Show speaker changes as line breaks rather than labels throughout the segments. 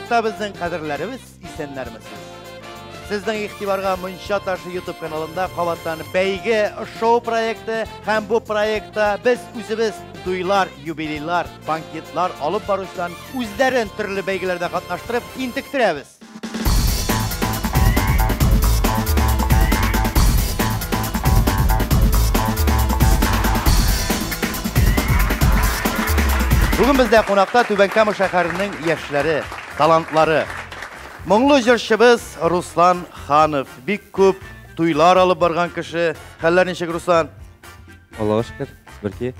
Кунакта безнең кадерләребез, исәннәрмесез? Сезнең игътибарга Мунча ташы YouTube каналында кабаттан бәйге шоу проекты һәм бу проектта без үзебез туйлар, юбилейлар, банкетлар алып баручыларын үзләрен төрле бәйгеләрдә катнаштырып интектерәбез. Бүген бездә кунакта Түбән Кама шәһәренең яшьләре, талантлары. Моңлы җырчыбыз Руслан Ханов. Бик күп туйлар алып барган кеше. Хәлләр ничек, Руслан?
Аллага шөкер, берки.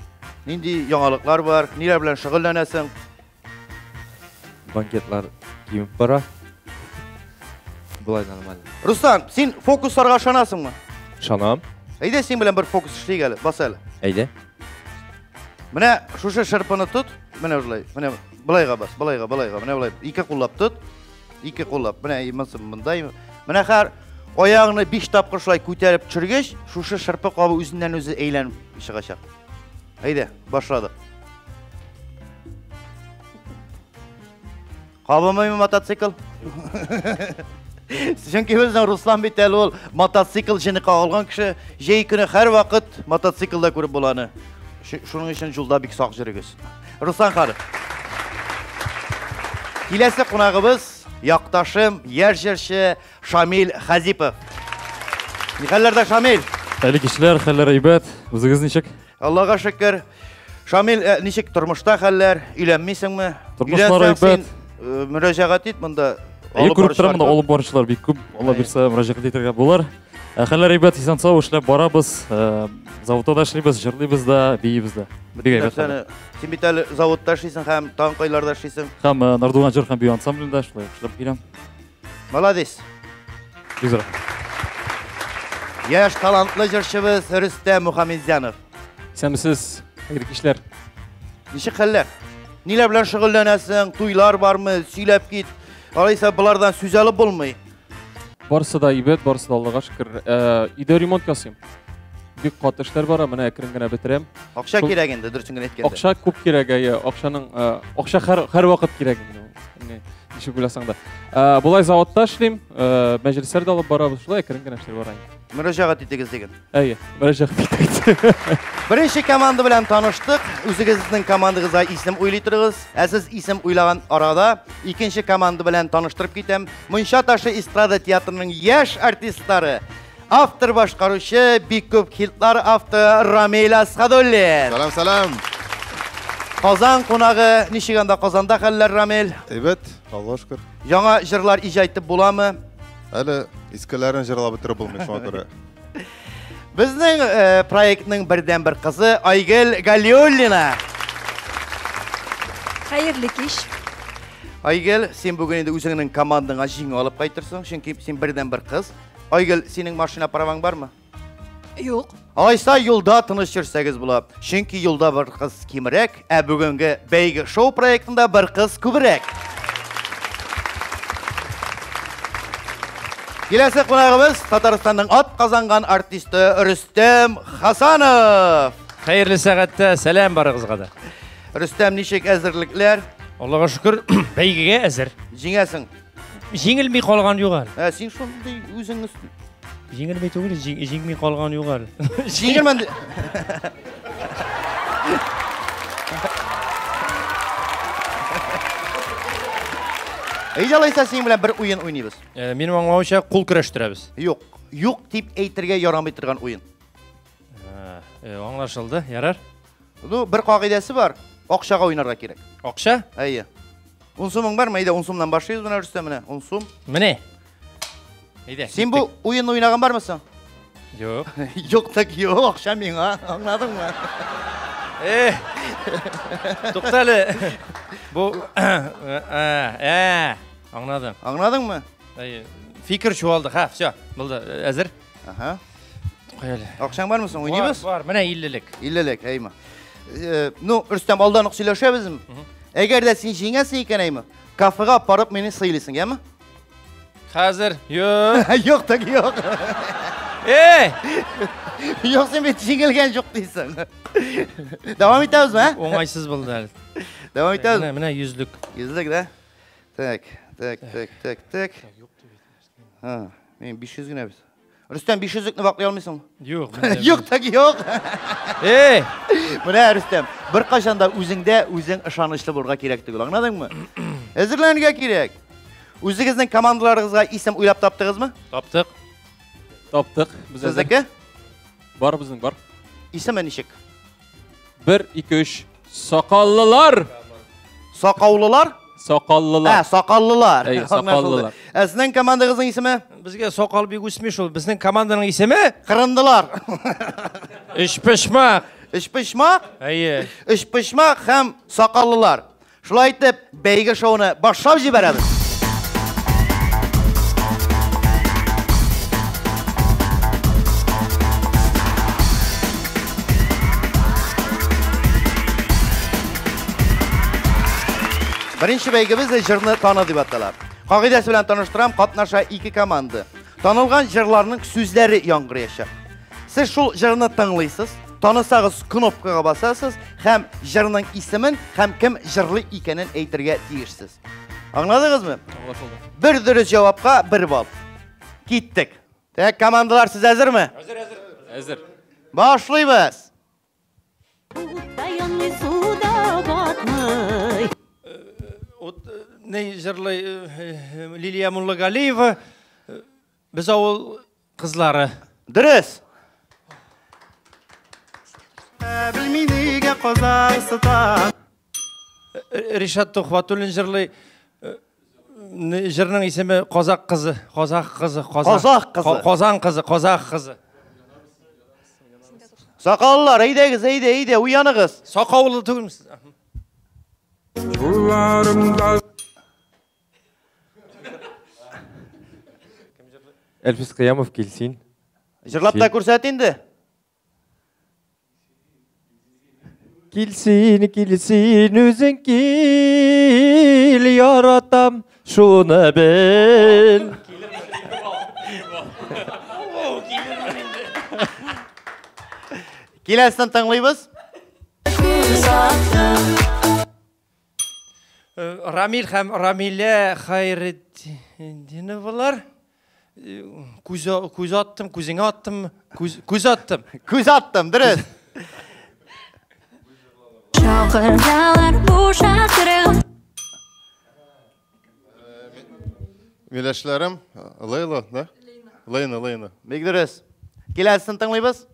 Нинди яңалыклар бар? Ниләр белән шөгыльләнәсең?
Банкетлар кимеп бара. Болай нормально.
Руслан, син фокусларга ышанасыңмы?
Ышанам.
Әйдә, син белән бер фокус эшлик әле. Бас әле.
Әйдә.
Менә шушы шырпыны тот. Менә шулай. Менә былайга бас, былайга, былайга. Менә болай. Ике куллап тот. Ике куллап. Менә имасы монда. Менә хәр аягыңны 5 тапкыр шулай күтәреп төшергәч, шушы шырпы кабы үзеннән үзе әйләнеп чыгачак. Әйдә, башладык. Кабымыймы мотоцикл? Чөнки безнең Руслан бит әле ул мотоцикл җене кагылган кеше. Җәй көне һәрвакыт мотоциклда күреп була аны. Шуның өчен юлда бик сак йөрегез. Руслан ханым. Киләсе кунагыбыз якташым, яшь җырчы Шамил Хазипов. Ни хәлләрдә, Шамил?
Хәерле кичләр, хәлләр әйбәт. Үзегез ничек?
Аллага шөкер. Шамил, ничек тормышта хәлләр? Өйләнмисеңме?
Тормышлар
Өйләнсәң,
әйбәт.
син, мөрәҗәгать ит монда.
Әйе,
Алып
күреп торам,
баручылар
монда
күп.
алып баручылар бик күп. Алла
Әйе.
бирсә, мөрәҗәгать итәргә булыр. Хәлләр әйбәт, исән сау эшләп барабыз. Заводта да эшлибез, җырлыйбыз да, биибез дә. Бик әйбәт.
Нәрсәне? Син бит әле заводта эшлисең һәм тагын кайларда эшлисең?
Һәм Нардуган җыр һәм бию ансамблендә шулай эшләп киләм.
Молодец.
Бик зур.
Яшь талантлы җырчыбыз Рөстәм Мухаммедзянов.
Исәнмесез, хәерле кичләр.
Ничек хәлләр? Ниләр белән шөгыльләнәсең? Туйлар бармы? Сөйләп кит. Алайса болардан сүз алып булмый.
Барысы да әйбәт, барысы да Аллага шөкер. Өйдә ремонт ясыйм. Бик каты эшләр бара, менә әкрен генә бетерәм.
Акча кирәк инде, дөресен генә әйткәндә.
Акча күп кирәк, әйе. Акча һәр вакыт кирәк инде. Менә ничек уйласаң да. Болай заводта эшлим, мәҗлесләр дә алып барабыз, шулай әкрен генә эшләр бара инде.
Мөрәҗәгать итегез диген.
Әйе, мөрәҗәгать итегез.
Беренче команда белән таныштык. Үзегезнең командагызга исем уйлый торыгыз. Ә сез исем уйлаган арада икенче команда белән таныштырып китәм. Мунча ташы эстрада театрының яшь артистлары, автор башкаручы, бик күп хитлар авторы Рамил Асхадуллин.
Сәлам, сәлам.
Казан кунагы, ничек анда Казанда хәлләр, Рамил?
Әйбәт, Аллаһ шөкер.
Яңа җырлар иҗат итеп буламы?
Әле искеләрен җырлап бетереп булмый, шуңа күрә.
Безнең проектның бердән-бер кызы Айгөл Галиуллина.
Хәерле кич.
Айгөл, син бүген инде үзеңнең командаңа җиңү алып кайтырсың, чөнки син бердән-бер кыз. Айгөл, синең машина праваң бармы?
Юк.
Алайса юлда тыныч йөрсәгез була. Чөнки юлда бер кыз кимрәк, ә бүгенге бәйге шоу проектында бер кыз күбрәк. Киләсе кунагыбыз Татарстанның ат казанган артисты Рөстәм Хасанов.
Хәерле сәгатьтә, сәлам барыгызга да.
Рөстәм, ничек әзерлекләр?
Аллага шөкер, бәйгегә әзер.
Җиңәсең.
Җиңелми калган юк әле.
Син шундый үзең
Җиңелми түгел, җиңми калган юк әле.
Җиңелмәде. Әйдә, алайса синең белән бер уен уйныйбыз.
Минем аңлавымча, кул көрәштерәбез.
Юк, юк дип әйтергә ярамый торган уен.
Аңлашылды, ярар.
Ну, бер кагыйдәсе бар. Акчага уйнарга кирәк.
Акча?
Әйе. 10 сумың бармы? Әйдә, 10 сумнан башлыйбыз менә, Рөстәм, менә, 10 сум.
Менә. Әйдә,
Син бу
киттек.
уенны уйнаган бармы соң?
Юк.
Юк так юк, акча миңа, аңладыңмы?
Тукта әле. Бу, аңладым.
Аңладыңмы?
Әйе, фикер чуалды, ха, всё, булды, әзер.
Аһа.
Кая әле?
Акчаң бармы соң, уйныйбыз?
Бар, бар, менә иллелек.
Иллелек, әйме. Ну, Рөстәм, алдан ук сөйләшәбезме? Әгәр дә син җиңәсең икән, әйме, кафега барып мине сыйлыйсың, яме?
Хәзер, юк.
Юк, так юк.
Эй!
Юк, син бит җиңелгән юк дисең. Дәвам итәбезме, ә?
Уңайсыз булды әле.
Дәвам итәбез.
Менә, менә йөзлек.
Йөзлек, да? Так, Так, так, так, так. Ха, мин 500 генә бит. Рөстәм, 500-лекне ваклый алмыйсыңмы?
Юк.
Юк, так юк.
Эй!
Менә, Рөстәм, беркайчан да үзеңдә үзең ышанычлы булырга кирәк түгел, аңладыңмы? Әзерләнергә кирәк. Үзегезнең командаларыгызга исем уйлап таптыгызмы?
Таптык.
Таптык. Без әзер.
Сезнеке?
Бар безнең, бар.
Исеме ничек?
1, 2, 3. Сакаллылар!
Сакаулылар?
Сакаллылар.
Ә, сакаллылар.
Әйе, сакаллылар.
Ә сезнең командагызның исеме?
Безгә сакал бик үсми шул. Безнең команданың исеме?
Кырындылар.
Өчпочмак.
Өчпочмак?
Әйе.
Өчпочмак һәм сакаллылар. Шулай итеп, бәйге шоуны башлап җибәрәбез. Беренче бәйгебез җырны таны дип атала. Кагыйдәсе белән таныштырам, катнаша ике команда. Танылган җырларның сүзләре яңгыраячак. Сез шул җырны тыңлыйсыз, танысагыз кнопкага басасыз һәм җырның исемен һәм кем җырлый икәнен әйтергә тиешсез. Аңладыгызмы?
Аңлашылды.
Бер дөрес җавапка бер балл. Киттек. Так, командалар, сез әзерме?
Әзер, әзер.
Әзер.
Башлыйбыз.
Утта янмый, суда батмый.
Вот не җырлый Лилия Муллагалиева. Без авыл кызлары.
Дөрес.
Белми нигә Казахстан.
Ришат Тухватуллин җырлый. Җырның исеме Казак кызы, Казак кызы,
Казак кызы.
Казан кызы, Казак кызы.
Сакаллар, әйдәгез, әйдә, әйдә, уяныгыз.
Сакаулы түгелмесез?
Әлфис Кыямов килсин.
Җырлап та күрсәт инде.
Килсин, килсин, үзең кил, яратам, шуны бел.
Киләсен тыңлыйбыз.
Рамил һәм Рамилә Хайретдиновалар. Күз аттым, күзеңә аттым, күз аттым.
Күз аттым, дөрес.
Чакыралар бу чакырыгым.
Миләшләрем, Лейла, да? Лейна, Лейна.
Бик дөрес. Киләсен тыңлыйбыз.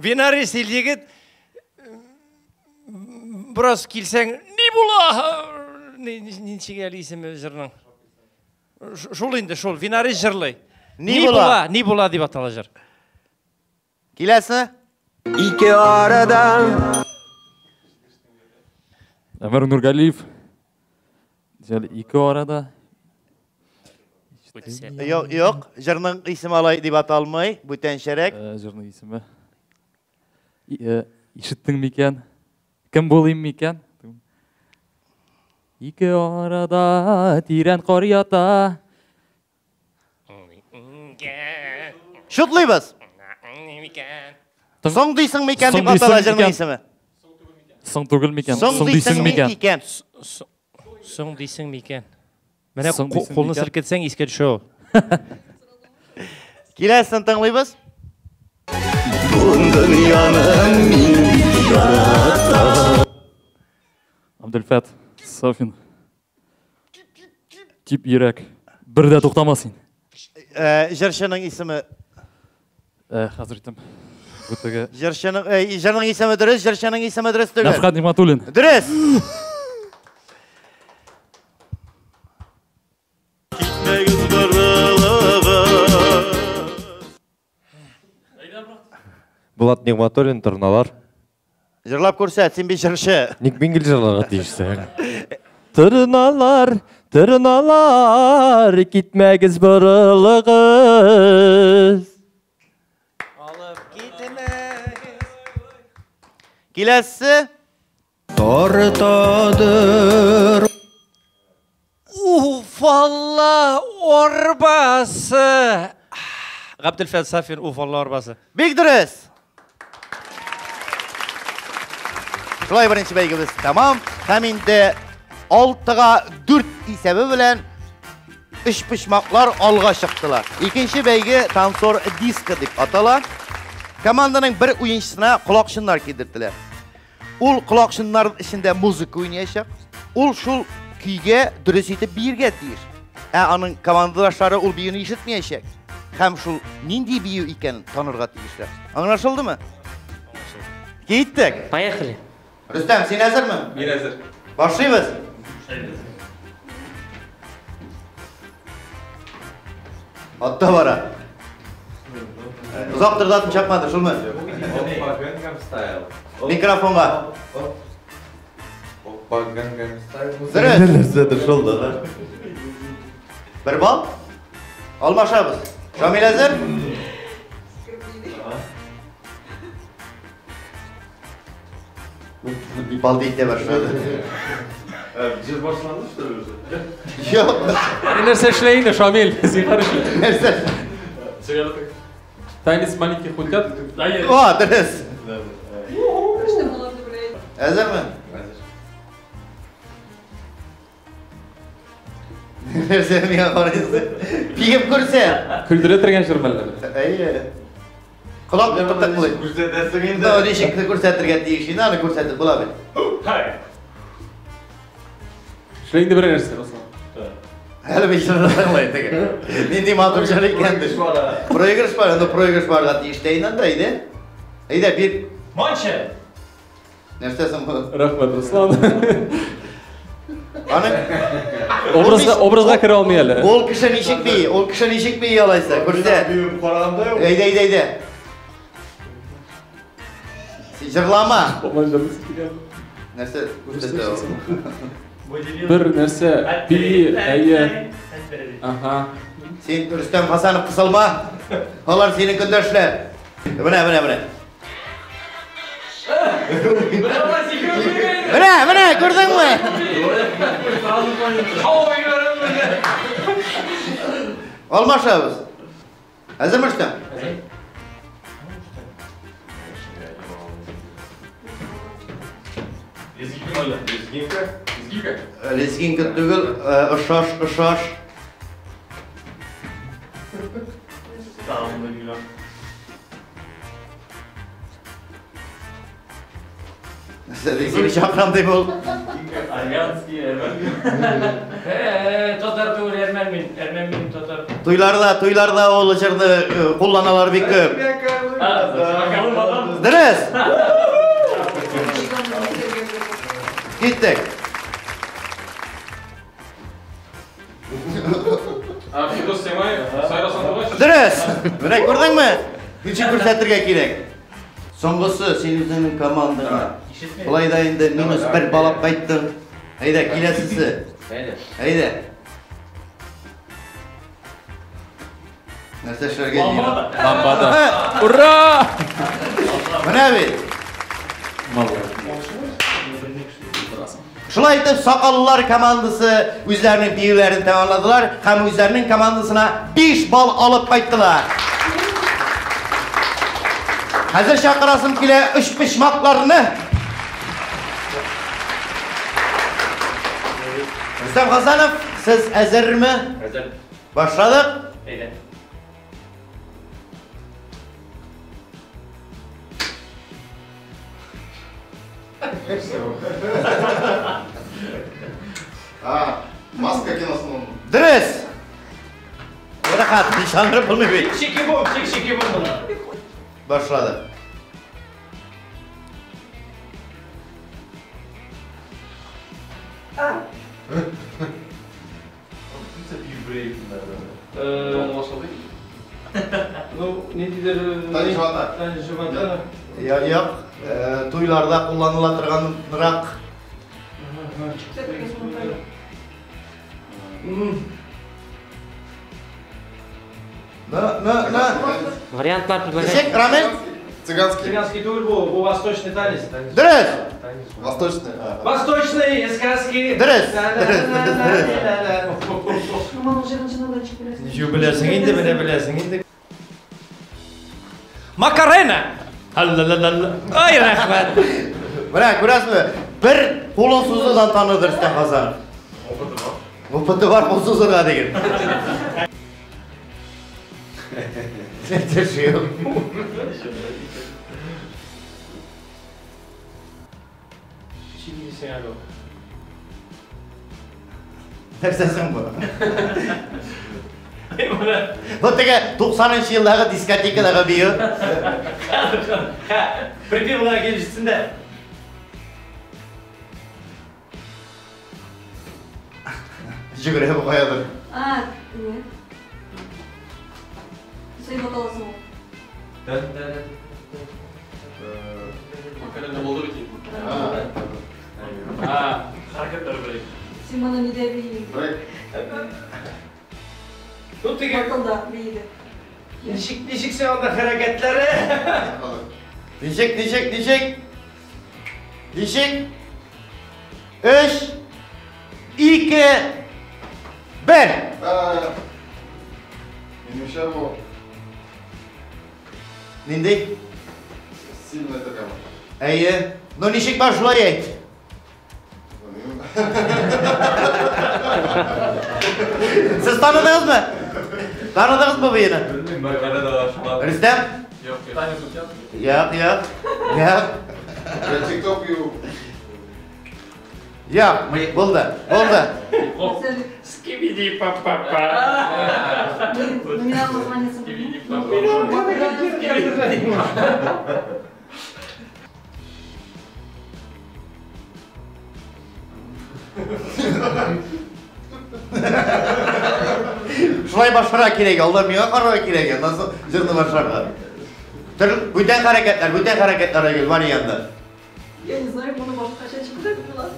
Винарис егет, бераз килсәң, ни була? Ничек әле исеме җырның? Шул инде, шул. Винарис җырлый.
Ни була?
Ни була дип атала җыр.
Киләсе.
Ике арада.
Әмир Нургалиев. Ике арада.
Юк, юк, җырның исеме алай дип аталмый, бүтәнчәрәк.
Җырның исеме. Ишеттең микән? Кем булыйм микән? Ике арада тирән кар ята.
Шутлыйбыз. Соң дисең микән дип атала җырның исеме.
Соң түгел микән?
Соң дисең микән?
Соң дисең микән? Менә кулны селкетсәң искә төшә ул.
Киләсен тыңлыйбыз.
Абделфәт Сафин. Тип йөрәк. Бер дә туктамас син.
Җырчының исеме.
Хәзер әйтәм. Бу теге.
Җырчының, җырның исеме дөрес, җырчының исеме дөрес түгел.
Нәфкать Нигъмәтуллин.
Дөрес.
Булат Нигъмәтуллин, Торналар.
Җырлап күрсәт, син бит җырчы.
Ник мин гел җырларга тиешсең? Торналар, торналар, китмәгез борылыгыз.
Алып китмәгез.
Киләсе.
Тартадыр.
Уфалла арбасы. Габделфәт Сафин, Уфалла арбасы.
Бик дөрес. Шулай беренче бәйгебез тәмам. Һәм инде 6-4 исәбе белән өчпочмаклар алга чыктылар. Икенче бәйге танцор диско дип атала. Команданың бер уенчысына колакчыннар кидерделәр. Ул колакчыннар эчендә музыка уйнаячак. Ул шул көйгә дөрес итеп биергә тиеш. Ә аның командадашлары ул биюне ишетмәячәк. Һәм шул нинди бию икәнен танырга тиешләр. Аңлашылдымы? Киттек.
Поехали.
Рөстәм, син әзерме?
Мин әзер.
Башлыйбыз. Атта бара. Озак торды, атын чапмады, шулмы? Микрофонга.
Опа, Gangnam Style.
Дөрес.
Нәрсәдер шул да.
Бер балл. Алмашабыз. Шамил әзер? Балл итә башлады.
Җыр башланды, что ли, уже?
Юк.
Нәрсә эшләй инде, Шамил? Зинһар өчен.
Нәрсә?
Танец маленьких утят.
О, дөрес. Әзерме? Нәрсә миңа карыйсың? Биеп күрсә.
Көлдерә торган җыр мәллә?
Әйе. Колак тотыклый.
Күрсәтәсең инде.
Ну, ничек күрсәтергә тиеш инде, аны күрсәтеп була бит.
Эшләй инде берәр нәрсә, Руслан.
Әле бит җырны тыңлый теге. Нинди матур җыр икән дип. Проигрыш бар, инде проигрыш барга тиеш тә инде анда, әйдә. Әйдә, бир.
Манча.
Нәрсә соң бу?
Рәхмәт, Руслан.
Аны
Образга керә алмый әле.
Ул кеше ничек бии? Ул кеше ничек бии алайса? Күрсә.
Караганда юк.
Әйдә, әйдә, әйдә. Син җырлама. Нәрсә күрсәтә ул?
Бер нәрсә бии, әйе. Ага.
Син Рөстәм Хасанов кысылма. Алар синең көндәшләр. Менә, менә, менә. Менә, менә, күрдеңме? Алмашабыз. Әзерме, Рөстәм?
Лезгинка? Лезгинка?
Лезгинка түгел, ошаш, ошаш. Сине чакырам дип ул.
Армянский, әрмән.
Татар түгел, әрмән мин. Әрмән мин, татар.
Туйларда, туйларда ул җырны кулланалар бик күп. Дөрес. Киттек.
Фидос Симаев, Сайра Сандугач.
Дөрес. Менә күрдеңме? Ничек күрсәтергә кирәк? Соңгысы син үзеңнең командаңа. Болай да инде минус бер балап кайттың. Әйдә, киләсесе. Әйдә. Нәрсә эшләргә җыена?
Ламбада. Ура!
Менә бит. Шулай итеп, Сакаллылар командасы үзләренең биюләрен тәмамладылар һәм үзләренең командасына 5 балл алып кайттылар. Хәзер чакырасым килә өчпочмакларны. Рөстәм Хасанов, сез әзерме?
Әзер.
Башладык.
Әйдә.
А, маска киносының.
Дөрес. Рәхәт, ышандырып булмый бит.
Чики-бум, чик-чики-бум була.
Башлады.
Ну, ниндидер...
Танец живота.
Танец живота.
Юк, туйларда кулланыла торганрак. На, на, на.
Вариантлар предлагаю.
Ничек, Рамил?
Цыганский.
Цыганский түгел бу, бу восточный танец.
Дөрес.
Восточный.
Восточные сказки.
Дөрес, дөрес, дөрес, дөрес.
Ничек беләсең инде, менә беләсең инде. Макарена! Алла-ла-ла-ла. Ай, рәхмәт.
Менә күрәсезме? Бер кулын сузудан таныды Рөстәм Хасанов.
Опыты бар.
Опыты бар кул сузырга дигән.
Ничек дисең әле ул?
Нәрсә соң бу? Бу теге 90 елдагы дискотекадагы бию.
Припевга килеп җитсен дә.
Җөгерә бу каядыр.
А, не. Син аталасың ул.
Булды бит инде.
Хәрәкәтләр белән.
Син моны нидә бии?
Ну теге
Батылда биеде.
Ничек ничек син анда хәрәкәтләре?
Ничек, ничек, ничек? Ничек? Өч, ике, бер.
Минемчә бу
Нинди?
сильная такая.
Әйе. Ну ничек бар шулай әйт. Сез таныдыгызмы? Таныдыгызмы бу биюне?
Белмим, бер дә ашмады.
Рөстәм?
Юк, Таня Сутян.
Юк, юк. Юк.
TikTok ю.
Юк, булды, булды.
Скибиди па-па-па.
Мин аның названиесен белмим.
Шулай башкарырга кирәк, алда миңа карарга кирәк, аннан соң җырны башларга. Төр, бүтән хәрәкәтләр, бүтән хәрәкәтләр Айгөл бар янда.
Я не знаю, моны башкача ничек була.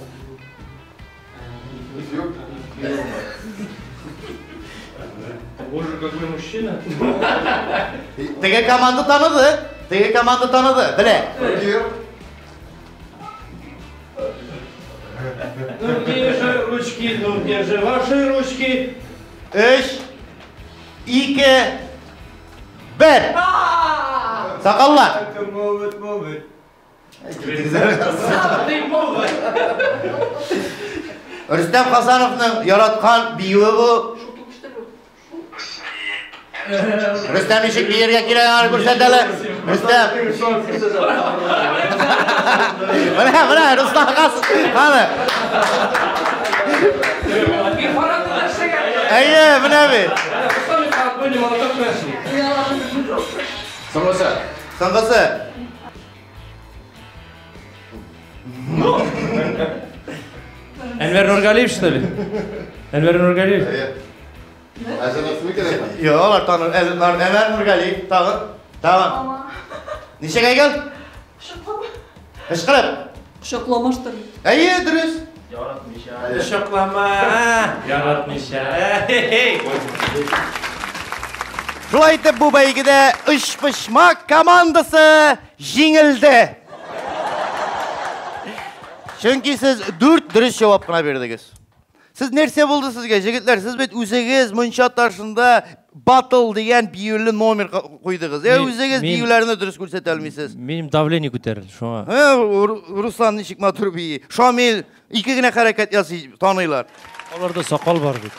Боже, какой мужчина.
Теге команда таныды, теге команда таныды, белә.
Ну где же ручки, ну где же ваши ручки?
Өч, ике, бер. Сакаллар.
Move it, move it.
Ты молод.
Рөстәм Хасановның яраткан биюе бу. Рөстәм ничек биергә кирәк аны күрсәт әле. Рөстәм. Менә, менә, Руслан Хасанов. Каны. Әйе, менә бит.
Соңгысы.
Соңгысы.
Әнвәр Нургалиев, что ли? Әнвәр Нургалиев.
Әзерләсме кирәкме?
Юк, алар таныр. Әнвәр Нургалиев, тагын. Тагын. Ничек Айгөл? Кычкырып.
Кочаклама, что ли?
Әйе, дөрес.
Яратмыйча.
Кочаклама. Яратмыйча.
Шулай итеп бу бәйгедә Өчпочмак командасы җиңелде. Чөнки сез 4 дөрес җавап кына бирдегез. Сез нәрсә булды сезгә, җегетләр? Сез бит үзегез мунча ташында батл дигән биюле номер куйдыгыз. Ә үзегез биюләрне дөрес күрсәтә алмыйсыз.
Минем давление күтәрелде шуңа.
Руслан ничек матур бии. Шамил ике генә хәрәкәт ясый, таныйлар.
Аларда сакал бар бит.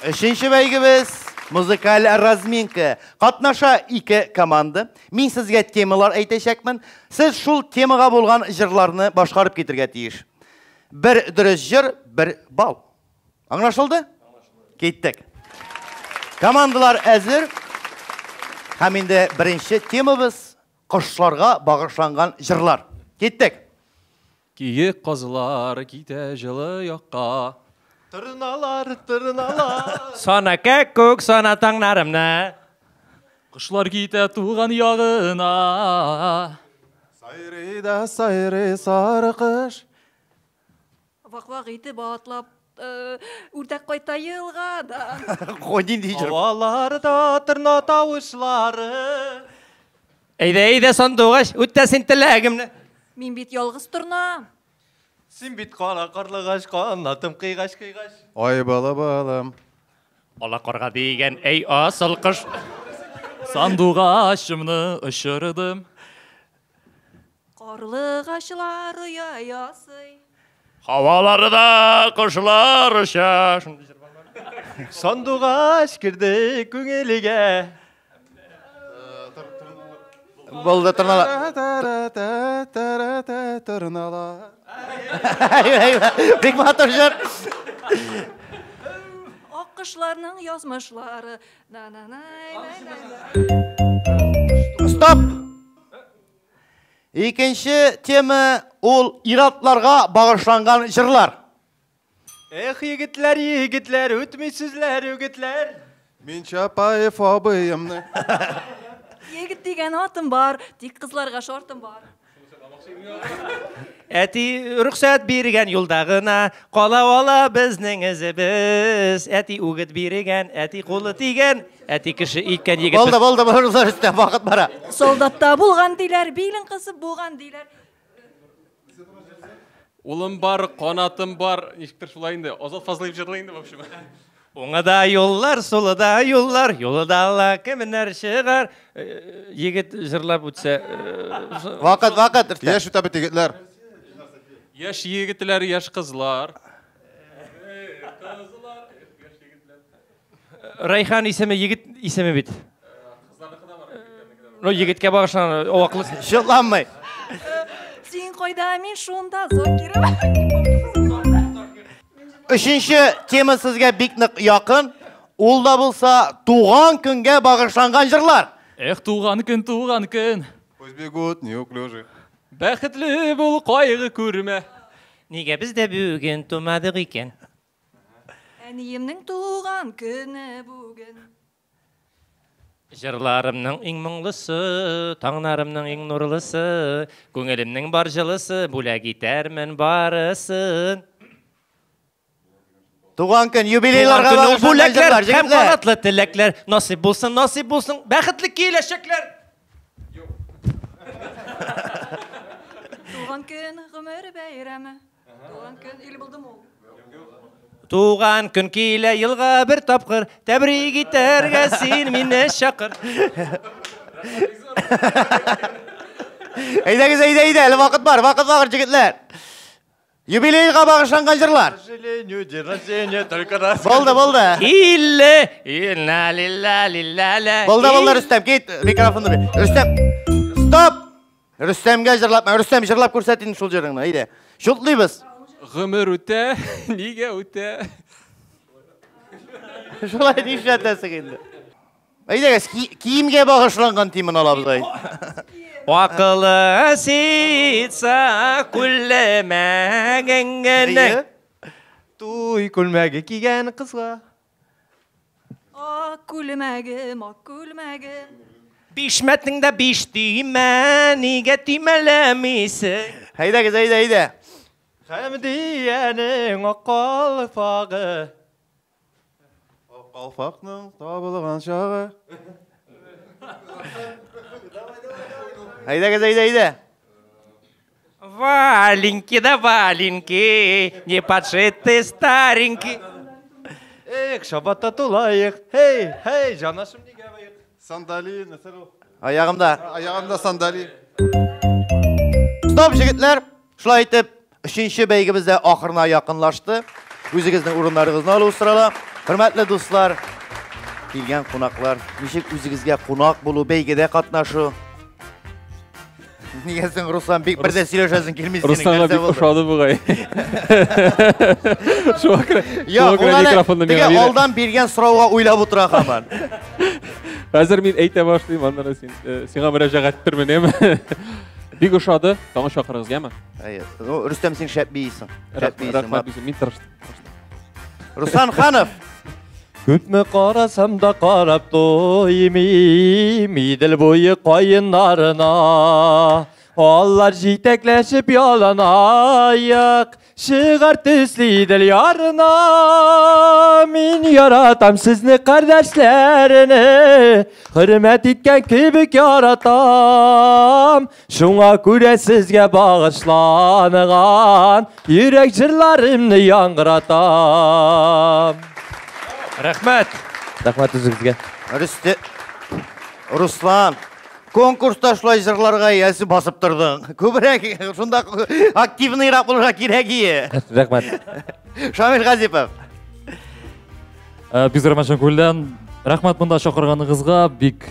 Өченче бәйгебез музыкаль разминка. Катнаша ике команда. Мин сезгә темалар әйтәчәкмен. Сез шул темага булган җырларны башкарып китергә тиеш. Бер дөрес җыр, бер балл. Аңлашылды? Киттек. Командалар әзер. Һәм инде беренче темабыз кошларга багышланган җырлар. Киттек.
Киек казлар китә җылы якка.
Тырналар, тырналар.
Сана кәккүк, сана таңнарымны.
Кошлар китә туган ягына.
Сайрый да сайрый сары кыш.
Вак-вак итеп атлап, үрдәк кайта елгадан.
Кой нинди җыр?
Һаваларда тырна тавышлары.
Әйдә, әйдә, сандугач, үтә син теләгемне.
Мин бит ялгыз торнам.
Син бит кара карлыгач, канатым кыйгач кыйгач.
Ай бала балам.
Ала карга дигән, әй асыл кош.
Сандугачымны очырдым.
Карлыгачлар оя ясый.
Һаваларда кошлар оча. Шундый җыр бар.
Сандугач керде күңелгә.
Булды, торналар.
Торналар.
Бик матур җыр.
Аккошларның язмышлары. На-на-най, най-най.
Стоп! Икенче тема ул ир-атларга багышланган җырлар.
Эх, егетләр, егетләр, үтми сүзләр, үгетләр.
Мин Чапаев абыемны.
Егет дигән атым бар, тик кызларга шартым бар.
Әти рөхсәт биргән юлда гына кала ала безнең эзебез. Әти үгет биргән, әти кулы тигән, әти кеше иткән егет.
Булды, булды, булды, Рөстәм, вакыт бара.
Солдатта булган диләр, билен кысып булган диләр.
Улым бар, канатым бар. Ничектер шулай инде. Азат Фазлыев җырлый инде, в общем.
Уңыда юллар, сулыда юллар, юлыда ла кемнәр чыгар. Егет җырлап үтсә.
Вакыт, вакыт, Рөстәм.
Яшь үтә бит егетләр.
Яшь егетләр, яшь кызлар.
Райхан исеме егет исеме бит. Ну, егеткә багышланган аваклы.
Чытланмый.
Син кайда, мин шунда, Закиров.
Өченче тема сезгә бик нык якын. Ул да булса туган көнгә багышланган җырлар.
Эх, туган көн, туган көн.
Пусть бегут неуклюжи.
Бәхетле бул, кайгы күрмә.
Нигә без дә бүген тумадык икән?
Әниемнең туган көне бүген.
Җырларымның иң моңлысы, таңнарымның иң нурлысы, күңелемнең бар җылысы, бүләк итәрмен барысын.
Туган көн, юбилейларга
Туган көн ул
багышланган
бүләкләр
җырлар,
һәм
егетләр.
канатлы теләкләр. Насыйп булсын, насыйп булсын, бәхетле киләчәкләр.
Туган көн гомер бәйрәме. Туган көн или булдымы ул?
Туган көн килә елга бер тапкыр, тәбрик итәргә син мине чакыр.
Әйдәгез, әйдә, әйдә, әле вакыт бар, вакыт бар, егетләр. Юбилейга багышланган җырлар.
К сожалению, день рождения только раз.
Булды, булды.
Илле, инна лилла лилла ла.
Булды, булды, Рөстәм, кит, микрофонны бир. Рөстәм, стоп! Рөстәмгә җырлатма. Рөстәм, җырлап күрсәт инде шул җырыңны, әйдә. Шутлыйбыз.
Гомер үтә, нигә үтә?
Шулай нишләтәсең инде? Әйдәгез, киемгә багышланган теманы алабыз ай.
Акылы ситса күлмәгеңне.
Туй күлмәге кигән кызга.
Ак күлмәгем, ак күлмәгем.
Бишмәтеңдә биш төймә, нигә төймәләмисең?
Әйдәгез, әйдә, әйдә.
Хәмдиянең ак калфагы.
Ак калфакның табылган чагы.
Әйдәгез, әйдә, әйдә.
Валенки да валенки, не подшиты старенький.
Эх, шабатта тулаек. Хей, хей, җанашым нигә быек?
Сандали, нәрсә ул?
Аягымда.
Аягымда сандали.
Стоп, егетләр. Шулай итеп, өченче бәйгебез дә ахырына якынлашты. Үзегезнең урыннарыгызны алу сорала. Хөрмәтле дуслар, килгән кунаклар, ничек үзегезгә кунак булу, бәйгедә катнашу? Нигә син, Руслан, бик бер дә сөйләшәсең килми синең,
Русланга
нәрсә
бик
булды?
ошады бугай. Шуңа күрә,
Юк,
шуңа күрә
ул әле
микрофонны
теге
миңа бирә.
алдан биргән сорауга уйлап утыра һаман.
Хәзер мин әйтә башлыйм, аннары син, сиңа мөрәҗәгать итермен, әйме? Бик ошады, тагын чакырыгыз, яме?
Әйе. Ну, Рөстәм, син шәп бийсең. Шәп бийсең.
Рәхмәт, мин тырыштым.
Руслан Ханов.
Күпме карасам да карап туймыйм, Идел буе каеннарына. Алар җитәкләшеп яланаяк, чыгар төсле Идел ярына. Мин яратам сезне кардәшләрне, хөрмәт иткән кебек яратам. Шуңа күрә сезгә багышланган йөрәк җырларымны яңгыратам.
Рәхмәт.
Рәхмәт үзегезгә.
Руслан, Конкурста шулай җырларга иясе басып тордың. Күбрәк шунда активныйрак булырга кирәк ие.
Рәхмәт.
Шамил Газипов.
Бик зур рәхмәт чын күңелдән. Рәхмәт монда чакырганыгызга. Бик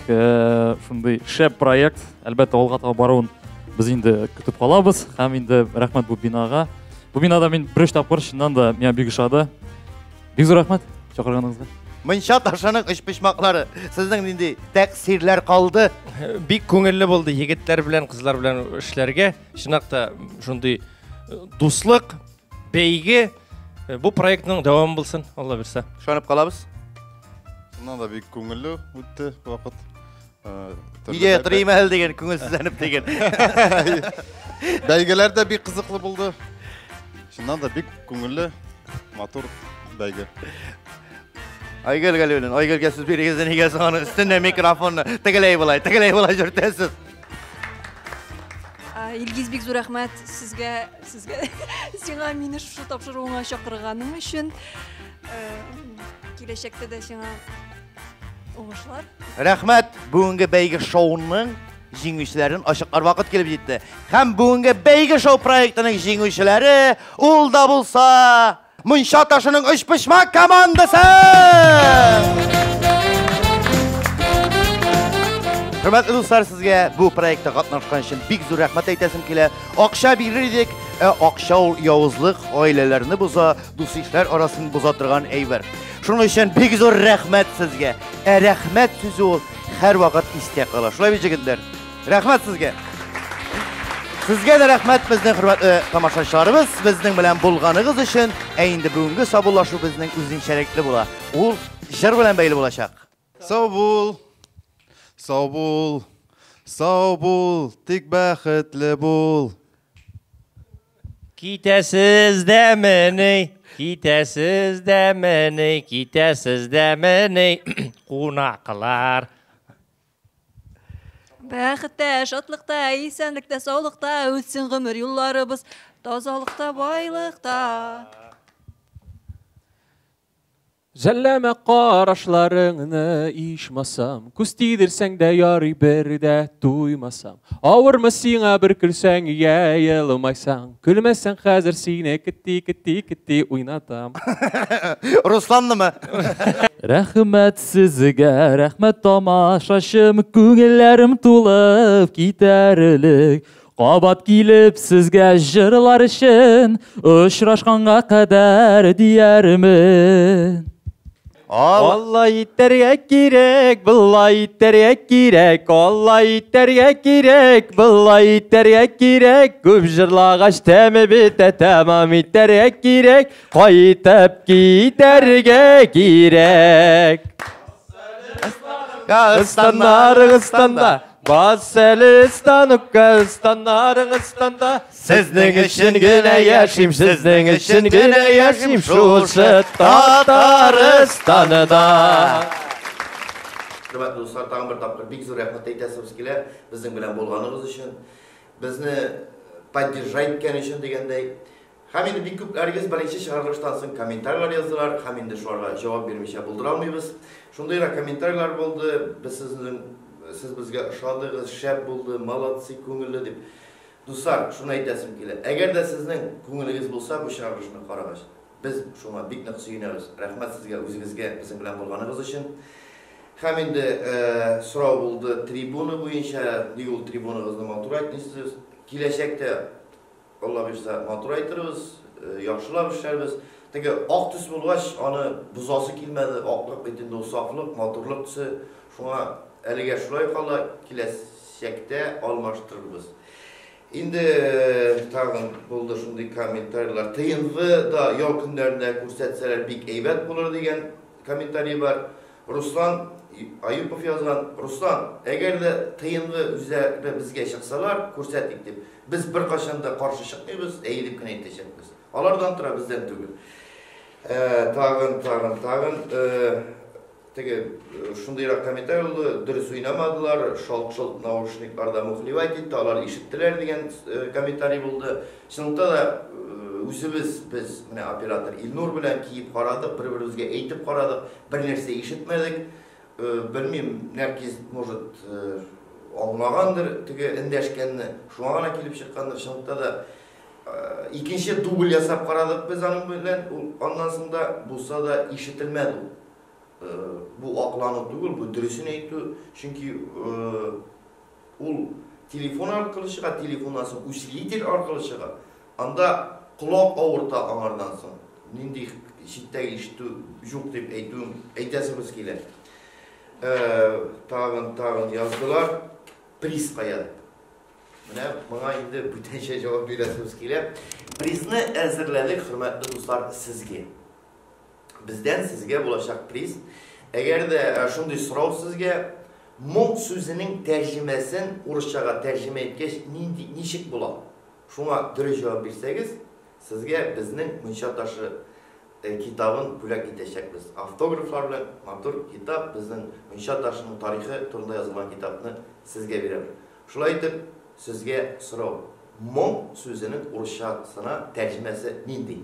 шундый шәп проект. Әлбәттә, алга таба баруын без инде көтеп калабыз. Һәм инде рәхмәт бу бинага. Бу бинада мин беренче тапкыр, чыннан да миңа бик ошады. Бик зур рәхмәт чакырганыгызга.
Мунча ташының өчпочмаклары. Сезнең нинди тәэсирләр калды?
Бик күңелле булды егетләр белән, кызлар белән эшләргә. Чынлап та шундый дуслык, бәйге. Бу проектның дәвамы булсын, Алла бирсә.
Ышанып калабыз.
Чыннан да бик күңелле үтте вакыт.
Өйдә ятырыйм әле дигән, күңелсезләнеп дигән.
Бәйгеләр дә бик кызыклы булды. Чыннан да бик күңелле, матур бәйге.
Айгөл Галиуллин, Айгөлгә сүз бирегез, нигә соң аның өстенә микрофонны тегеләй болай, тегеләй болай йөртәсез?
Илгиз, бик зур рәхмәт сезгә, сезгә, сиңа мине шушы тапшыруыңа чакырганың өчен. Киләчәктә дә сиңа уңышлар.
Рәхмәт, бүгенге бәйге шоуның җиңүчеләрен ачыклар вакыт килеп җитте. Һәм бүгенге бәйге шоу проектының җиңүчеләре ул да булса Мунча ташының өчпочмак командасы! Хөрмәтле дуслар, сезгә бу проектта катнашкан өчен бик зур рәхмәт әйтәсем килә. Акча бирер идек, ә акча ул явызлык, гаиләләрне боза, дус-ишләр арасын боза торган әйбер. Шуның өчен бик зур рәхмәт сезгә. Ә рәхмәт сүзе ул һәрвакыт истә кала. Шулай бит, җегетләр? Рәхмәт сезгә. Сезгә дә рәхмәт, безнең хөрмәтле тамашачыларыбыз, безнең белән булганыгыз өчен. Ә инде бүгенге саубуллашу безнең үзенчәлекле була. Ул җыр белән бәйле булачак.
Сау бул, сау бул, сау бул, тик бәхетле бул.
Китәсез дә мени, китәсез дә мени, китәсез дә мени, кунаклар.
Бәхеттә, шатлыкта, исәнлектә, саулыкта үтсен гомер юлларыбыз, тазалыкта, байлыкта.
Жәлләмә карашларыңны, ичмасам, күз тидерсәң дә ярый бер дә туймасам. Авырмы сиңа бер көлсәң, я елмайсаң, көлмәсәң хәзер сине кетти, кетти, кетти уйнатам.
Русланнымы?
Рәхмәт сезгә, рәхмәт тамашачым, күңелләрем тулып китәрлек. Кабат килеп сезгә җырлар өчен, очрашканга кадәр диярмен.
Алла итәргә кирәк, былай итәргә кирәк, Алла итәргә кирәк, былай итәргә кирәк, күп җырлагач тәме бетә, тәмам итәргә кирәк, кайтып китәргә кирәк. Ыстаннарыгызстанда, бас әле станокка, ыстаннарыгызстанда, сезнең өчен генә яшим, сезнең өчен генә яшим, шушы Татарстанда.
Хөрмәтле дуслар, тагын бер тапкыр бик зур рәхмәт әйтәсебез килә безнең белән булганыгыз өчен, безне поддержать иткән өчен дигәндәй. Һәм инде бик күпләрегез беренче чыгарылыштан соң комментарийлар яздылар, һәм инде шуларга җавап бирмичә булдыра алмыйбыз. Шундыйрак комментарийлар булды, сез безгә ошадыгыз, шәп булды, молодцы, күңелле дип. Дуслар, шуны әйтәсем килә. Әгәр дә сезнең күңелегез булса бу чыгарылышны карагач, без шуңа бик нык сөенәбез. Рәхмәт сезгә, үзегезгә безнең белән булганыгыз өчен. Һәм инде сорау булды трибуна буенча, ник ул трибунагызны матур әйтмисез? Киләчәктә Алла бирсә матур әйтербез, яхшылап эшләрбез. Теге ак төс булгач, аны бозасы килмәде. Аклык бит инде ул сафлык, матурлык төсе. Шуңа әлегә шулай кала, киләчәктә алмаштырырбыз. Инде тагын булды шундый комментарийлар. ТНВ да ял көннәрендә күрсәтсәләр бик әйбәт булыр дигән комментарий бар. Руслан Аюпов язган. Руслан, әгәр дә ТНВ үзләре безгә чыксалар, күрсәтик дип, без беркайчан да каршы чыкмыйбыз, әйе дип кенә әйтәчәкбез. Алардан тора, бездән түгел. Тагын, тагын, тагын, теге шундыйрак комментарий булды, дөрес уйнамадылар, шалт-шалт наушникларда мухлевать итте, алар ишеттеләр дигән комментарий булды. Чынлыкта да үзебез, без менә оператор Илнур белән киеп карадык, бер-беребезгә әйтеп карадык, бер нәрсә ишетмәдек. Белмим, Нәркиз, может, аңлагандыр теге эндәшкәнне, шуңа гына килеп чыккандыр. Чынлыкта да икенче дубль ясап карадык без аның белән, ул аннан соң да булса да ишетелмәде ул. Бу аклану түгел, бу дөресен әйтү, чөнки ул телефон аркылы чыга, телефоннан соң усилитель аркылы чыга. Анда колак авырта аңардан соң. Нинди читтәге ишетү юк дип әйтүем, әйтәсебез килә. Тагын, тагын яздылар. Приз кая дип. Менә моңа инде бүтәнчә җавап бирәсебез килә. Призны әзерләдек, хөрмәтле дуслар, сезгә. Бездән сезгә булачак приз. Әгәр дә шундый сорау сезгә, моң сүзенең тәрҗемәсен урысчага тәрҗемә иткәч, нинди, ничек була? Шуңа дөрес җавап бирсәгез, сезгә безнең Мунча ташы китабын бүләк итәчәкбез. Автографлар белән матур китап, безнең Мунча ташының тарихы турында язылган китапны сезгә бирәбез. Шулай итеп, сезгә сорау, моң сүзенең урысчасына тәрҗемәсе нинди?